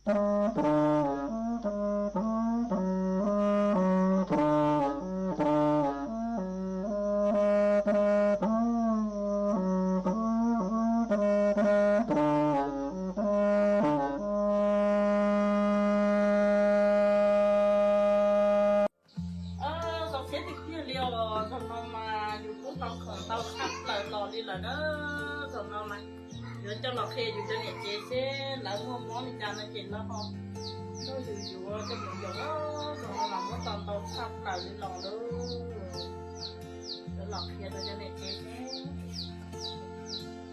Zoo siab tiag tiag li os, zaum no mas yus kuj tau khoom ntau tshaj plaws los li lawm na. Zaum no mas yuav coj los qhia yus cov niam tsev seb lawv muaj mob li cas no ces lawv ho nrog yus yuav coj mus yuav. Zaum no mas muab tau ntau tshaj plaws li los lawm. Yuav los qhia rau cov niam tsev seb.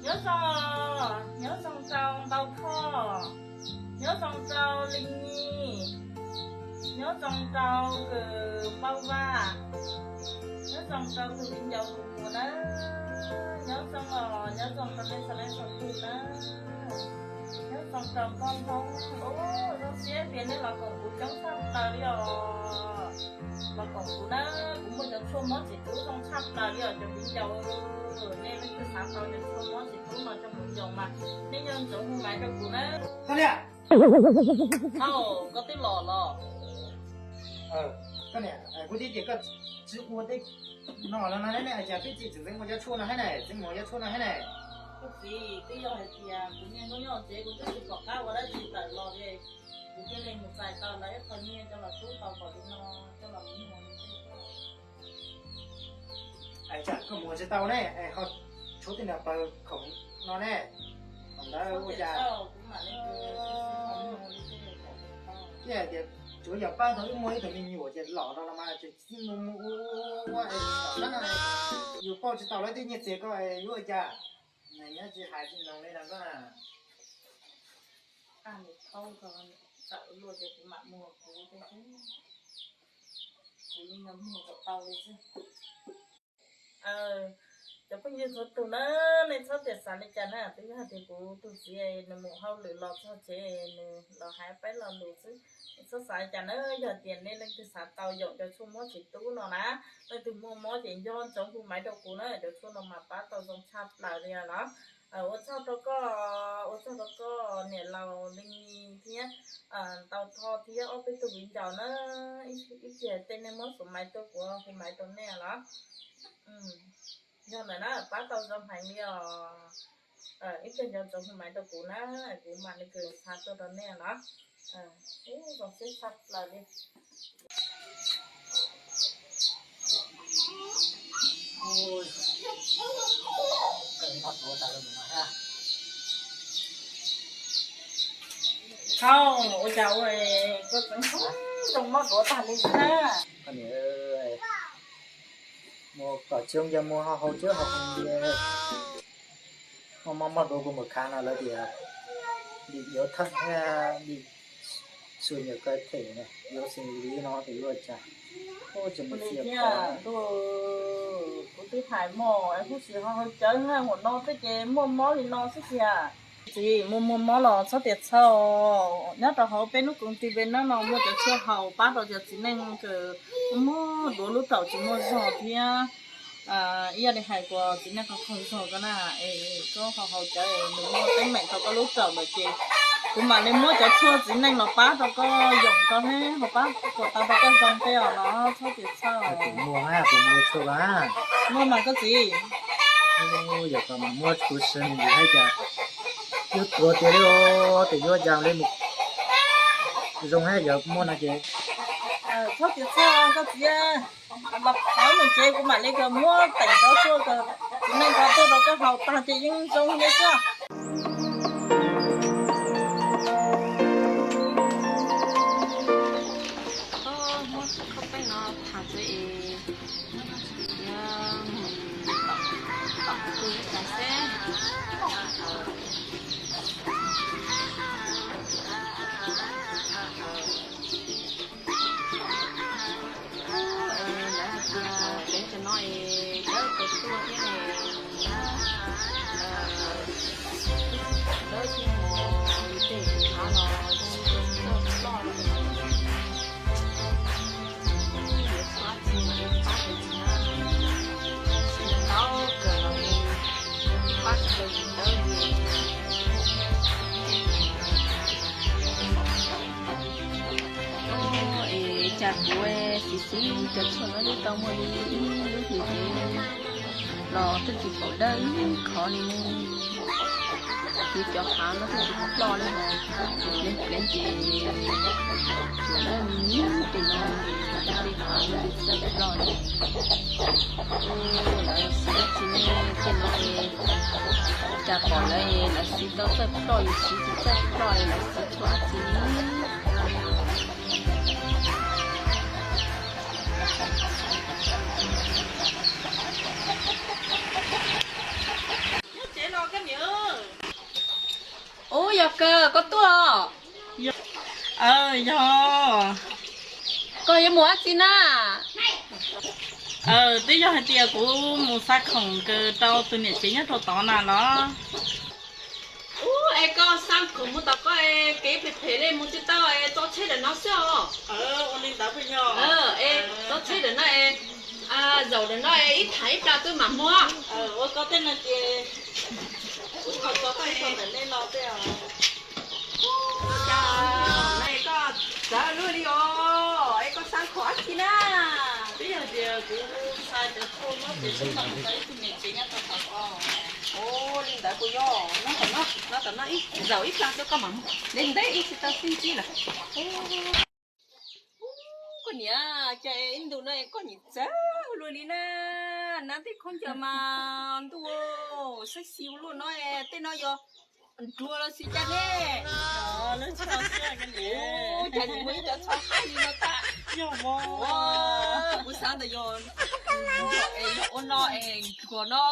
Nyob zoo, nyob zoo rau Ntau Thoj, nyob zoo rau Li Nyi, nyob zoo rau Kws Npauj Vaj, nyob zoo rau tus viv ncaus tus muam na, nyob zoo os, nyob zoo rau nej txhua leej txhua tus na, nyob zoo rau Nkauj Hmoob. Ua zoo siab tias nej los koom kuv coob tshaj plaws li os. Los koom kuv na, kuv muaj cov tshuaj mob txiv tub zoo tshaj plaws li os cov viv ncaus. Nej leej twg xav tau cov tshuaj mob txiv tub no coj mus yoom mas nej nco ntsoov hu maiv rau kuv na. Koj niam, koj twb los los. Koj niam, kuv twb tias koj tsis ua tej no los no ne, cas twb tsis tseem ua cov tshuaj no thiab ne, tseem ua cov tshuaj no thiab ne. Koj txiv, twb yog hais tias kuv niaj hnub nyob tsev kuv twb tsis pom qab ua dab tsi tawm los li, kuv thiaj li mus txais tau lawv ib qho nyiaj coj los rub tau kom li no, coj los mus muag li tej. Ais, tsam koj mus tsis tau ne, ho tshuav tej niag pawg khoom no ne, khoom ntawd ua cas? Thiab hais tias tsuav yog pab tau wb muaj ib tug me nyuam ces los no los mas tseem txij mus mus ua ua ua es tom qab no yus pauj tsis tau lawv tej nyiaj txiag ko yuav ua cas? Nyob tsis hais tsis noog li no koj na. Tawm luaj ces kuv mam muag kuv, kuv yeej yog muag kom tau li xwb. Cov phooj ywg txhua tus na, nej txhob tias xav li cas na, twb yog hais tias kuv tus txiv nws mus hauj lwm los txog tsev nws los hais peb lo lus xwb. Nej txhob xav li cas na, yog tias nej leej twg xav tau yoom cov tshuaj mob txiv tub no na, leej twg muaj mob ces nco ntsoov hu maiv rau kuv na, cov tshuaj no mas pab tau zoo tshaj plaws li os. Ua tsaug rau koj, ua tsaug rau koj niam laus Li Nyi thiab Ntau Thoj thiab ob peb tug viv ncaus na, ib pliag tej nej muab xuv maiv tuaj kuv hu maiv rau nej los. Yog ntawm na pab tau zoo heev li os. Ib pliag nco ntsoov hu maiv rau kuv na, kuv mam li kws xa tuaj rau nej los. Zoo siab tshaj plaws li. Thaum ua cas ua koj tseem zoo mob duav tag li xwb na? Muaj kom tsis zoo ces muaj ho haus cawv haus li, muaj mob mob duav kuv mus khav no lawv tias dim yuav thawj thiab dim xu nyuam kawg them yuav xws li no ces yuav cas. Ua cas mus li thiab. Kuv twb hais muaj huv si ho haus cawv na, ua no thiab ces muaj mob li no xwb tiag. Txiv, muaj muaj mob los txhob tias txhawj, nyob rau hauv peb lub koom ti peb nab no muaj cov tshuaj haus pab rau cov txiv neej kws muaj duav lub raum tsis muaj zog thiab. Ib yam li hais kuv txiv neej qhov qaug zog ko na, es koj ho haus cawv es nws muaj teeb meem rau koj lub raum lawm ces kuv mam li muab cov tshuaj txiv neej los pab rau koj yoom koj thiab ho pab puas tau rau koj zoo tej os los txhob tias txhawj. Kuv muaj, kuv muaj tshuaj ko. Muaj mas koj txiv. Yog koj mas muab kuv sim ntsis hais cas yuav tuag tiag li os, ces yuav yam li mus zoo thiab yog muaj no ces. Txhob tias txhawj koj txiv, los qhov mus tsev kuv mam li kawg muab teem cov tshuaj kom txiv neej ko tuaj rau koj haus tag ces yeej zoo li xwb. Muab khauj peb no tham txog es yuav mus tom kuv tas seb. Lawv hais tias peb cov no es dawb tau tuaj thiab, Kuv siv siv cov tshuaj no twb tau muaj li ib lub hlis ces los twb tsis pom dawb ib qho li ne. Kuv cov hav no twb tsis ploj li os, pleev pleev ces tsuas dawb me me tej no, tej hav no twb tsis ploj li. Lawv siv dab tsi ne, tej no es cas pom lawv, lawv siv tau txawj ploj, yus siv tsis txawj ploj, lawv siv tshuaj dab tsi ne. Ub, yog kawg koj tuaj os? Yog, koj yuav mus dab tsi na? Twb yog hais tias kuv mus xa khoom kws rau tus niam tsev nyob rau tod na los. Ub, es koj xa khoom mus tom koj kev phem phem li mus tsis tau es tso tsheb ntawm no xwb os. Ua li ntawd puas yog? Es tso tsheb ntawm no es, zaum ntawm no es ib thaj ib plag twb mam muag. Ua koj tej no ces kuv ho tso koj ib co ntawm nej no tej os. Ua cas koj txawv luaj li os, es koj xa khoom dab tsi na? Twb yog tias kuv xa cov tshuaj muab ces kuv xa mus rau ib tug niam tsev nyob rau tod os. Ua li ntawd puas yog? Nyob tom no, nyob tom no ib zaum ib plag xwb koj mam mus, ntev ntev ib tsis tau xib ntsib lawm. Ub, koj niam, cas ib ntus no koj nim txawv luaj li na, nab tej khaub ncaws mas ntuj, saib xis ua luaj no, tej no yog nruas los sis cas ne? Cas nim muaj ib cov tsho haib li no tag. Kuv xav ntawd yog, yog ua no es nruas no.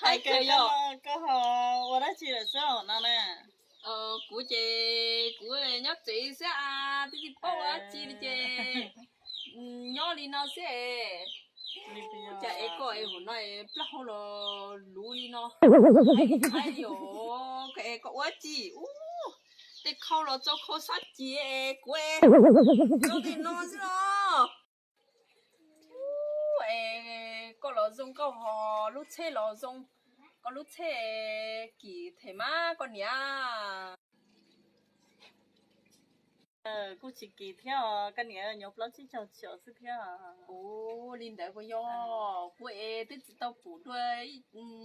Hais tias yog koj ho ua dab tsi lawm xwb no na? Kuv ces kuv nyob tsev xwb, twb tsis paub ua dab tsi li ces nyob li no xwb es. Cas es koj es hauv no es plaub hau los luv li no, haib li os, es koj ua dab tsi? Ub, tej khau los tso khau sab ci es kuv es zoo li no xwb los. Ub, es koj los zoo nkauj ho lub tsheb los zoo, koj lub tsheb kim them mas koj niam. Kuj tsis kim thiab os, koj niam, nyob plaub tsib caug tsham xwb thiab. Ub, li ntawd puas yog? Kuv es twb tsis tau pum dua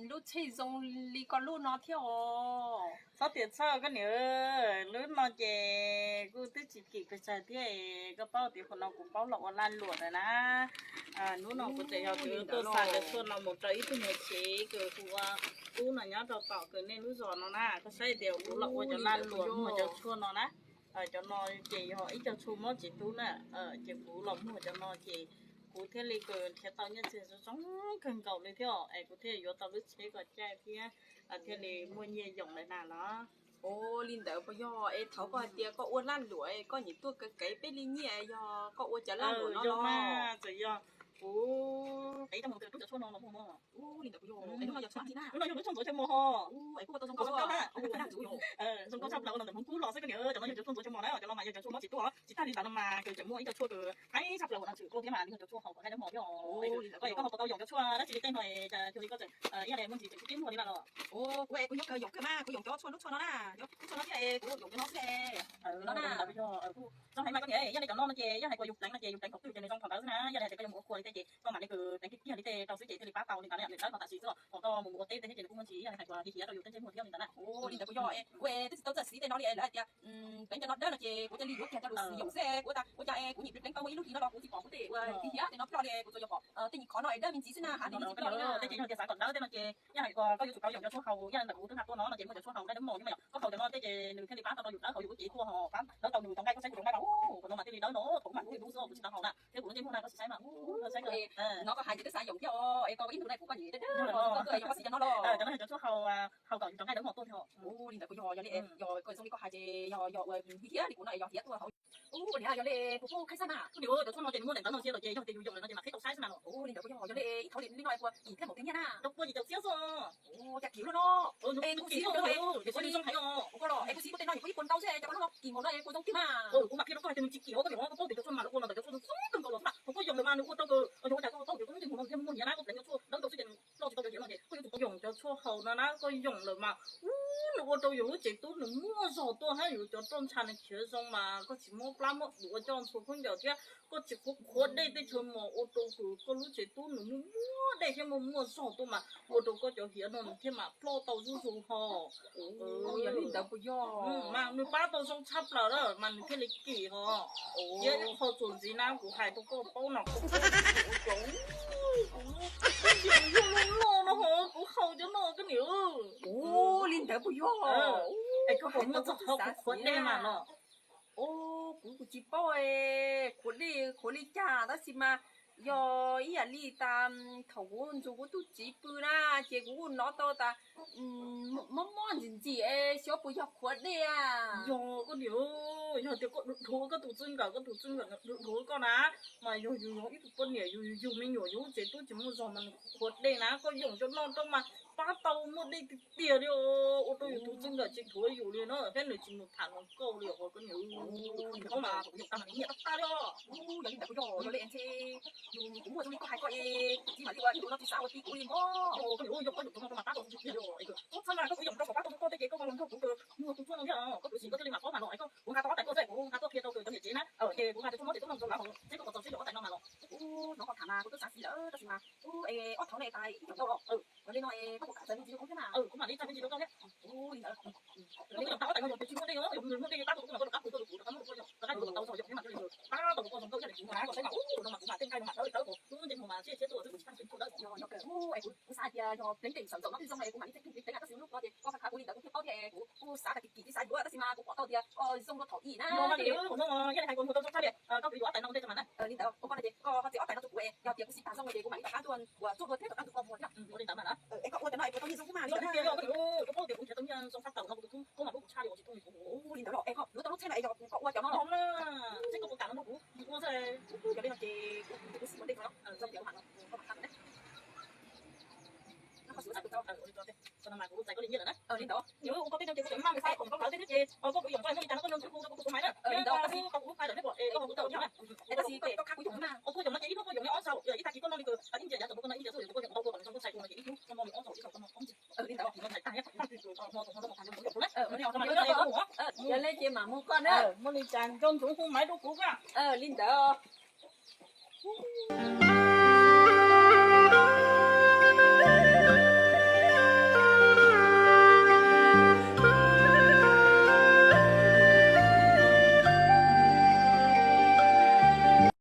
lub tsheb zoo li koj lub no thiab os. Txhob tias txhawj koj niam, lub no ces kuj twb tsis kim pes tsawg thiab. Koj paub tias qhov no kuv paub los ua lag luam lawm na. Hnub no kuv tseem yog kuv tuaj xa cov tshuaj no mus rau ib tug niam tsev kws hu ua Ub no nyob rau tom kws nej lub zos no na. Koj saib tias kuv los ua cov lag luam muag cov tshuaj no na. Cov no ces yog ib co tshuaj mob txiv tub na. Ces kuv los muag cov no ces kuv thiaj li kws nrhiav tau nyiaj txiag zoo zoo kawg nkaus li thiab es kuv thiaj yuav tau lub tsheb kom caij thiab thiaj li muaj nyiaj yoom lawm na los. Ua li ntawd puas yog? Es thaum koj hais tias koj ua lag luam koj nim tuaj kev kev peb li nyiaj, yog koj ua cov lag luam no los? Txawm yog kuv ev coj mus rub cov tshuaj no los muag no. Hnub no yog lub tshuaj ntxuav chaw mos ho. Zoo nkauj tshaj plaws los ntawm Hmoob Kub los xwb koj niam, cov no yog cov tshuaj ntxuav chaw mos na, cov no mas yog cov tshuaj mob txiv tub os. Tsis tas li ntawd no mas kws tseem muaj ib co tshuaj kws haib tshaj plaws uas no tshwm tuaj thiab mas yog cov tshuaj haus kom haib dawb mos thiab os. Koj es koj ho puas tau yoom cov tshuaj dab tsi li tej no es cas cuag li koj tseem ib yam li muaj ntsis tseem sib teb muag li na los? Kuv es kuv nyob kawg yoom kawg mas kuv yoom cov tshuaj lub tshuaj no na, lub tshuaj no thiab es kuv yoom cov no xwb. Txhob hais mas koj niam, yog li cov no no ces yog hais tias yus pleev no ces yus pleev thaum twg ces nws zoo thaum ntawd xwb na, yog li hais tias koj yuav mus ua qhua li tej ces koj mam li kws pleev kiag kiag li tej rau xwb ces thiaj li pab tau li ntawd na, nws dawb thaum tam sim xwb os. Thaum koj mus ua teb tej thiab ces nws kuj muaj ntsis yog li hais tias hiav rau yus tej ntsej muag thiab li ntawd na. Ua li ntawd puas yog? Kuv twb tsis tau txawj siv tej no li, lawv hais tias pleev cov no dawb no ces kuv cia li yuav kiag cov lus xis yoom xwb. Kuv ua cas, ua cas es kuv nim pleev pleev tau muaj ib lub hlis no los kuv tsis pom kuv tej uas hiav hiav tej no ploj li, kuv tsuas yog pom tej nyuag khov no es dawb me ntsis xwb na, hav twg tsis ploj li na. Tej ces yog tias xav kom dawb tej no ces yog hais tias koj yuav tsum tau yoom cov tshuaj haus, yog ntawm kuv twb nqa tuaj no no ces muaj cov tshuaj haus dawb dawb mos thiab mas yog koj haus cov no tej ces nws thiaj li pab tau rau yus dawb haus yus lub cev tuaj ho pab dawb tau nws tus nqaij. Koj saib kuv tus nqaij mas ub, qhov no mas thiaj li dawb no, thaum ub mas kuv lub lub xwb kuv tsis tau haus na, thiab kuv lub ntsej muag na koj sim saib mas ub, no koj hais ces twb xav yoom thiab os, es koj ib ntus na kuv koj nyiam dawb dawb no koj tuaj yog koj siv cov no los? Cov no yog cov tshuaj haus, haus kom yus cov nqaij dawb mos tuaj thiab. Ua li ntawd puas yog? Yog li, yog zoo li koj hais ces yog, yog ua hiav li kuv no yog hiav tuaj haus. Ua li ntawd puas yog li, kuv kuj khaib xav mas. Kuv niam, cov tshuaj no ces nws muaj daim ntawv no ntxiv lawm ces yog tias yus yoom lawm no ces mam qheb tau saib xwb na los. Ua li ntawd puas yog? Yog li ib thauj li no es puas kim thiab nkaus twg nyiaj na? Rau pua yim caum txhiab xwb. Ua cas kim lawm no. Es kuv siv koj zoo hais os. Kuv koj los es kuv siv kuv tej no yog kuv ib puas ntau xwb, cas koj lub no kim npaum no es kuv zoo kiag mas. Kuv mam qhia rau koj hais tias nws tsis kim os, koj niam, koj paub tias cov tshuaj no mas lawv ua los ntawm cov tshuaj zoo zoo kawg nkaus los xwb na. Thaum koj yoom lawm mas nws ua rau koj, yog ua cas koj paub tias koj lub ntsej muag no yog muaj nyiav na, koj pleev cov tshuaj dawb tau xwb ces nws ploj tsis tau cov hiav no ces koj yuav tsum tau yoom cov tshuaj haus no na, koj yoom lawm mas ub, nws ua rau yus lub tsev tub nws muaj zog tuaj hab, yus cov roj ntsha nws khiav zoo mas koj tsis muab plab muab duav coj ntxhua khaub ncaws thiab koj tsis qhuav qhuav dej tej chaw mos ua rau koj lub tsev tub nws muaj muaj dej thiab muaj muaj zog tuaj mas ua rau koj cov hiav no nws thiaj mam ploj tau zuj zus ho. Yog li ntawd puas yog? Mas nws pab tau zoo tshaj plaws lawm mas nws thiaj li kim ho. Thiab ib qho txuas ntxiv na kuv hais rau koj paub no, kuv cov, kuv yog loj loj no ho kuv haus cov no koj niam. Ua li ntawd puas yog? Es koj puas muaj txoj hau qhuav dej mas no? Kuv kuv tsis paub qhuav dej qhuav li cas tab sis mas yog ib yam li tas thaum kuv nrug kuv tus txiv pw na ces kuv kuj hnov tau tas mob mob ntxim ntxim es xyov puas yog qhuav dej a. Yog koj niam, yog tias koj dhuav koj tus txij nkawm, koj tus txij nkawm nws dhuav koj na, mas yog yus yog ib tug poj niam yus yug me nyuam yus lub tsev tub tsis muaj zog mas nws qhuav dej na koj yoo cov no rau mas pab tau muaj dej tiag tiag li os, ua rau yus tus txij nkawm tsis dhuav yus li na thiab nws tsis mus tham hluas nkauj li os koj niam. Kuv mas kuv yoo tag mas nws nyiam tag tag li os. Yog li ntawd kuv yog yog li ntshe yus kuv muaj zoo li koj hais koj es txiv mam li ua ib ntus no tsis xav ua txiv kuv li npog. Koj niam, yog koj yuav tus no rau mas pab tau zoo tiag li os. Koj txhawb mas koj twb yoo rau saum pab tau koj tej ces koj los nrog kuv kawm muag tus tshuaj no thiab os, koj twb sim koj thiaj li mam paub mas los es koj kuv nqa tau ob tais tuaj xwb kuv nqa tuaj qhia rau kawm cov niam tsev na, ces kuv nqa cov tshuaj mob tsev tub no rau lawv hos seb koj puas txaus siab yuav ob tais no mas los. Hnov koj tham mas kuv twb xav xis lawm tab sis mas ua li no es koj puas kam txais me ntsis rau kuv thiab na? Kuv mam li txais me ntsis rau koj thiab. Li ntawd, yog koj yuav tau ob tais no yog tias tsis muaj dej os, yog nws muaj dej pab tau kuv mas koj rov qab pw koj lus kuv rov qab muab tus tshuaj no rau koj yog rov qab yuav tau zog yog peb mam li li pab tau kuv koj zoo nkauj thiaj li kuv mas na koj saib mas ua no mas kuv mas tej nqaij no mas dawb dawb kod lub ntsej muag mas siab siab tuaj twb ua tsis tag tseem tshuaj dawb. Kuv xav hais tias yog pleev teem sawv ntxov no twb zoo es kuv mam li txeeb tug pleev na tab sis lub no ces koj khav khav kuv li ntawd kuv thiaj paub thiab kuv kuj xav tag kis kis twb xav yuav tab sis mas kuv pom tau tias zoo dua thaum ub na. Yog li ntawd, yog li hais kuv mus tau zoo tshaj li koj kwv yuav ob tais no ua ntej rau mas na. Li ntawd ua koj no ces koj ho txiav ob tais no rau kuv es yog tias kuv siv tag zoo ces kuv mam li rov qab tuaj ua tsuaj dua thiab rov qab tuaj koj muag thiab. Ua li ntawd mas na. Es koj ua cov no es puas tau nyiaj zoo thiab mas? Yog li tias yog koj niam, koj paub tias kuv nrhiav tau nyiaj zoo tshaj plaws no kuv tus tub koj mas hlub kuv tshaj li os tsis thooj li kuv. Ua li ntawd los es koj yuav tau lub tsheb no es yog koj ua cov no los na, seb koj puas kam no nrog kuv mus ua xwb. Yog li no ces kuv siv ua ntej rau na, zoo tias kuv mam los koj mam qha kuv na. Kuv txais koj li nyiaj lawm na. Li ntawd, ua koj peb no ces kuv tseem maj mus xa khoom rau lawv thiab ces koj kwv yuav txog muaj li cas no koj nco ntsoov hu rau kuv tus khuv maiv na. Li ntawd, tau kuv lub fai lawm thiab es koj ho kuv tau thiab na. Tab sis koj qab kuv yoom na. Ua kuv yoom no ces ib hnub koj yoom li ob zaug, ib tag kis koj noj li kws ib ncig yav tom koj noj ib ncig xwb, koj yoom tau kua kom nws zoo koj txhais tus no ces ib hnub koj noj li ob zaug ib zaug koj noj ob ncig. Li ntawd, yog li ces mam mus koj na. Muaj li cas nco ntsoov hu maiv rau kuv koj. Li ntawd.